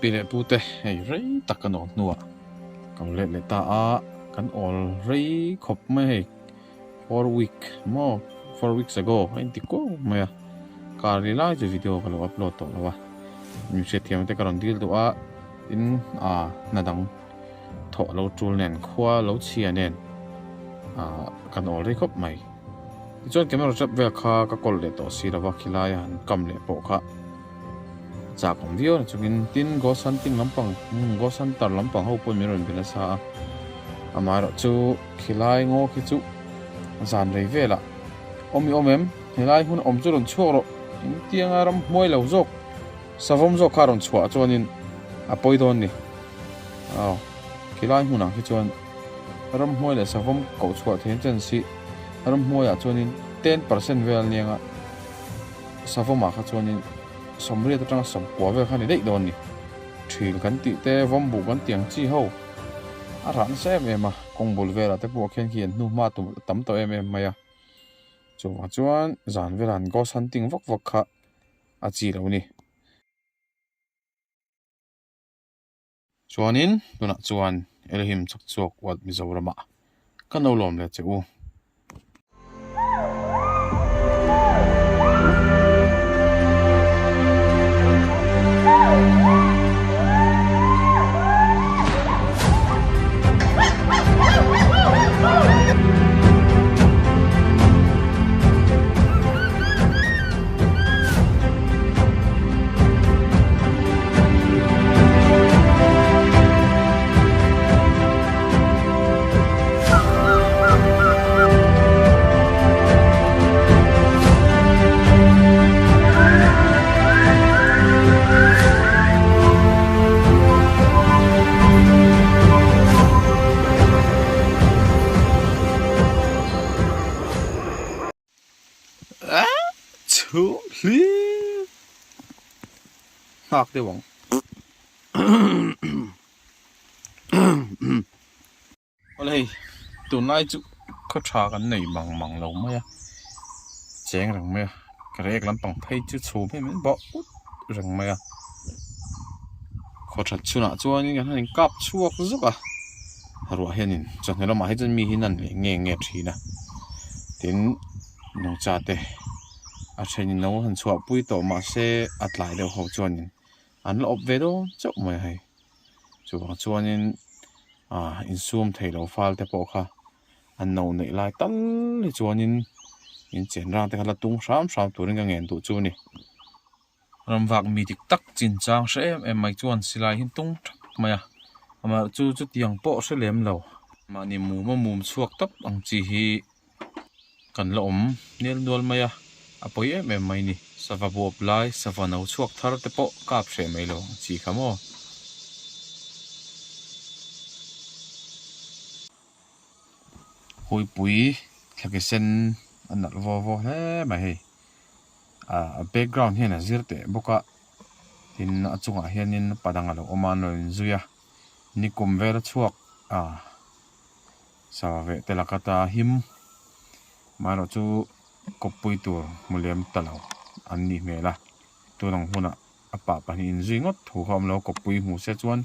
Pi leh pu te hei rei tak kan awl hnuah ka lo let leh ta a, kan awl rei khawp mai hei four week maw four weeks ago a inti kuau mai a, kar li lai chu video ka lo upload tawh lo a, min hriatthiam te ka rawn dil duh a, tin ah hna dang thawh lo tul nen khua lo chhia nen ah kan awl rei khawp mai. Tichuan camera trap vel kha ka kawl leh tawh si lova khilai a han kam leh pawh kha chak awm viau na chungin tin ghost hunting lampang umm ghost hunter lampang ho pawhin min rawn be nasa a amaherawh chu khilai ngaw khi chu zan rei velah awm i awm em helai hmun awm chu rawn chhuak rawh engtianga ram hmuai lo zawk savawm zawk kha rawn chhuah chuanin a pawi dawn ni aw khilai hmunah khi chuan. Ramhmuai leh savawm koh chhuah theih an chen si. Ramhmuaiah chuanin 10% vel aniang a, savawmah kha chuanin sawmriat atanga sawmkua vel kha a ni daih dawn a ni. Thil kan tih te, vawmbuh kan tih ang chi ho a rah nasa em em a, kawng bul velah te pawh khian khi an hnuhma a tam tawh em em mai a. Chuvang chuan zan velah an ghost hunting vak vak kha a chi lo a ni. Chuanin tunah chuan Elohim chak chhuak uat Mizoramah kan lo lawm leh che u. Chhum hlim nghak deuh ang. Awle hei tunlai chu khaw tha kan nei mang mang lo mai a cheng reng mai a ka rek lampang phei chu chhum em em bawk ut reng mai a khaw that chhunah chuanin kan han inkap chhuak zuk a ruah hianin chawhnu lamah hi chuan mi hi an leh nge nge thin a tin nungcha te a thenin lo han chhuah pui tawh mahse a tlai deuh ho chuanin an la awp ve dawn chauh mai a hei chuvang chuanin ah insum thei lo fal te pawh kha an no neih lai tal hi chuanin in chen rang te kha la tung hram hram turin ka ngen duh chu a ni. Ramvak mi dik tak chin chang hre em em mai chuan silai hi tung thap mai a, amah chu chutiang pawh hre lem lo. Mahni mum a mum chhuak tawp ang chi hi kan la awm nel nual mai a, a pawi em em mai ni. Sava buap lai, sava no chhuak thar te pawh kap hreh mai lo ang chi kha maw. Huipui thlaki sen a nalh vaw vaw hle mai hei. A background hian a zir teh bawk a tin a chungah hianin pa dang a lo awm a an rawn inzui a nikum vel a chhuak a sava veh te laka ta him amaherawh chu kawppui tur hmu lem ta lo an nih hmel a tun ang hunah a pa pahnih inzui ngawt thu kha awm lo kawppui hmu se chuan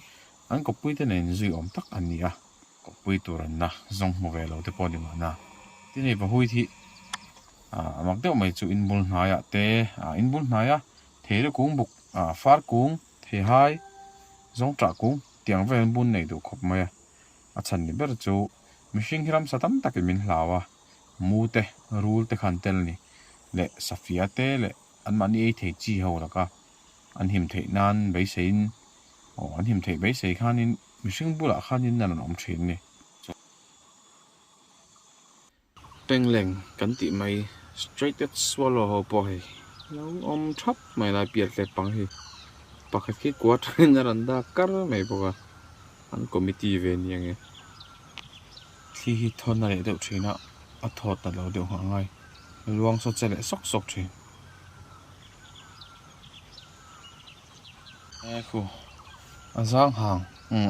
an kawppui te nen inzui awm tak an ni a kawppui tur an la zawng hmu ve lo te pawh a ni mahna tin hei vahui hi. Ah a mak deuh mai chu inbul hnaiah te ah inbul hnaia theire kung buk ah far kung theihai zawng tah kung tiang vel an bun nei duh khawp mai a a chhan ni ber chu mihring hi ramsa tam takin min hlau a mu te rul te khan tel a ni leh safia te leh anmahni ei thei chi ho laka an him theih nan beiseiin aw an him theih beisei khanin mihring bulah khanin an rawn awm thin a ni. Pengleng kan tih mai straighted swallow ho pawh hei lo awm thap mai lai pial tlep pang hi pakhat khi kua atangin a rawn dak kar mai bawk a an committee ve nia nge thli hi thawn a leh deuh thin a a thawt ta lo deuh nghah ngai luang saw che leh sawk sawk thin e khu a zang hang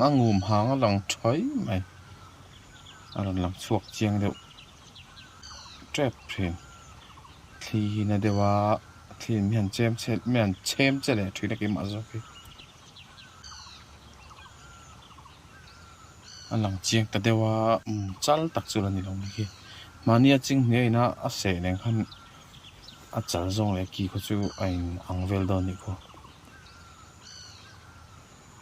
a ngum hang a lang thawi mai. A rawn lang chhuak chiang deuh tep thin. Thli hi na deuh a thli in mi han chem che mi han chhem che leh thin a keimah zawk hi. A lang chiang ta deuh a umm chal tak chu la ni lo mai khi mahnia chinghnia ina a seh nen khan a chal zawng leh ki khaw chu a in ang vel dawn anih khaw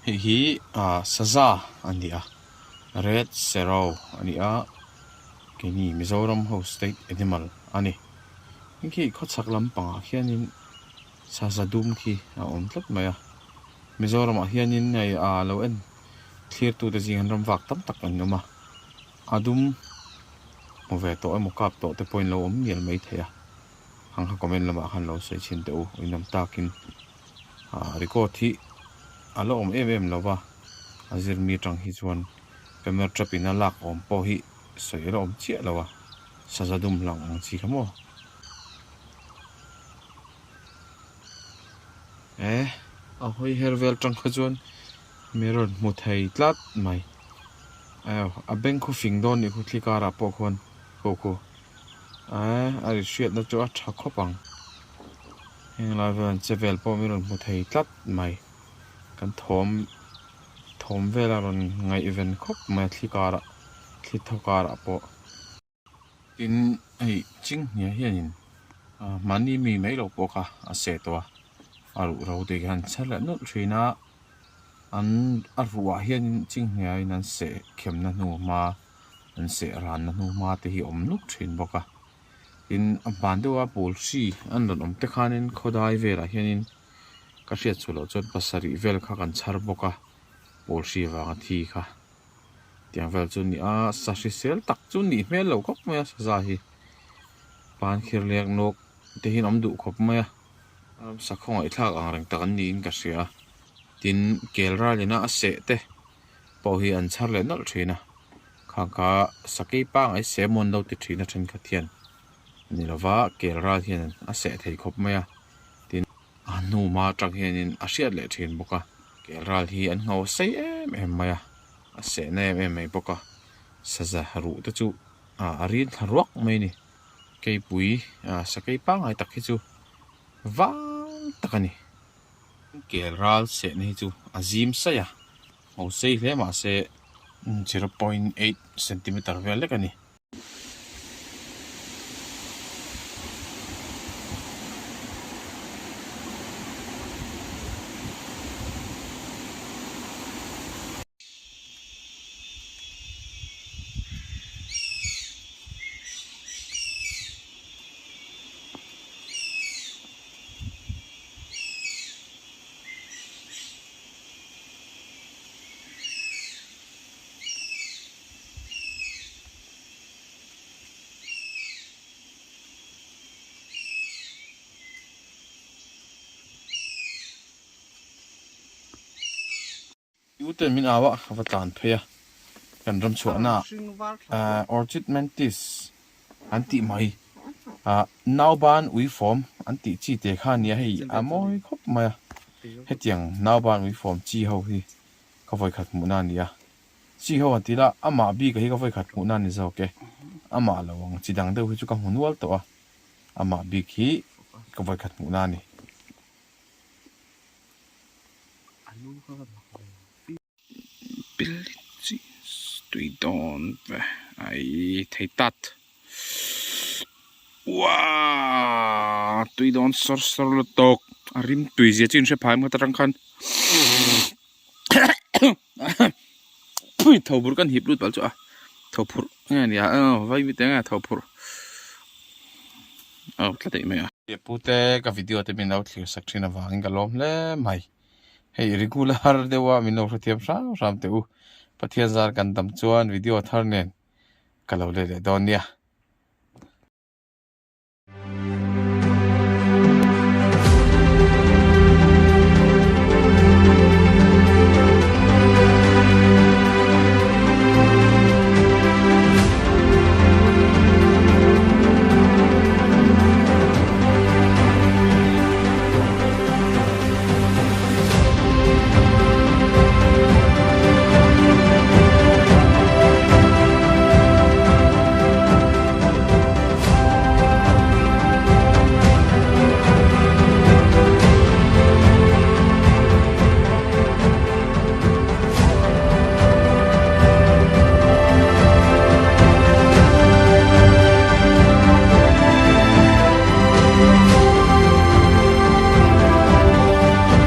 hei hi ah saza a ni a red sero a ni a keini Mizoram ho state animal a ni heng khi khawchhak lampangah khianin saza dum khi a awm tlat mai a Mizoramah hianin hei ah lo en. Thlirtute zing an ram vak tam tak an awm a, a dum hmu ve tawh emaw kap tawh te pawhin lo awm mial mai thei a, hang kha comment lamah khan lo sawi chhin teh u, inawm takin ah record hi a la awm em em lo va, a zir mi atang hi chuan camera trap in a lak awm pawh hi sawi a la awm chiah lo a, saza dum hlang ang chi kha maw. Eh a hawi her vel tang kha chuan mi rawn hmu thei tlat mai eh a beng khu fing dawn nih khu thli karah pawh khuan khu khu eh a ri hriatna chu a tha khawp ang heng lai vel an che vel pawh mi rawn hmu thei tlat mai kan thawm thawm vel a rawn ngaihven khawp mai a thli karah thli thaw karah pawh. Tin, hei chinghnia hianin mahni mi mai lo pawh kha a seh tawh a, a ruh ro te khan chher leh nawlh thin a, an a ruhah hianin chinghnia in an seh khemna hnu hma an seh ranna hnu hma te hi a awm nuk thin bawk a, tin a hman deuha pawl hri an rawn awm te khanin khawdai velah hianin ka hriat chhuah loh chuan pasarih vel kha kan chhar bawk a, pawl hri vanga thi kha. Tiang vel chu ni a, sa hrisel tak chu nih hmel lo khawp mai a saza hi. Pan khir lek nawk te hian awm duh khawp mai a, ramsa khawngaihthlak ang reng tak an niin ka hria a. Tin, kel ralina a seh te pawh hi an chhar leh nawlh thin a, khang kha sakei pangai seh mawn lo ti thin a thenkhat hian a ni lova, kel ral hian a seh thei khawp mai a. Tin, a hnu hma atang hianin a hriat leh thin bawk a, kel ral hi an ngho sei em em mai a, a sehna em em mai bawk a, saza ruh te chu a rin thla ruak mai a ni, keipui sakei pangngai tak hi chu vang tak a ni. Kel ral sehna hi chu a zim saih a, ngho sei hle mahse 0.8 centimeter vel lek a ni. Uten min au a, ka va tlan phei a, kan ram chhuahna ah Orchid Mantis an tih mai ah nauban uifawm an tih chi te kha a nia hei a mawi khawp mai a, hetiang nauban uifawm chi ho hi ka vawikhat hmuhna a ni a. Chi ho an ti la, amah bik a hi ka vawikhat hmuhna a ni zawk e. Amah lo ang chi dang deuh hi chu ka hmu nual tawh a, amah bik hi ka vawikhat hmuhna a ni. Tui dawn ve ai thei tat uaa tui dawn sawr sawr lutuk a rim tui zia chu in hre phai maw ta tang khan. Tho phurh kan hip lut palh chu a tho phurh nge a nia aw vai mite nge tho phurh aw tla daih mai a. Pute ka video te min lo thlir sak thin avangin ka lawm hle mai hei regular deuha min lo hrethiam hram hram teh u Pathian zar kan dam chuan video thar nen ka lo let leh dawn nia.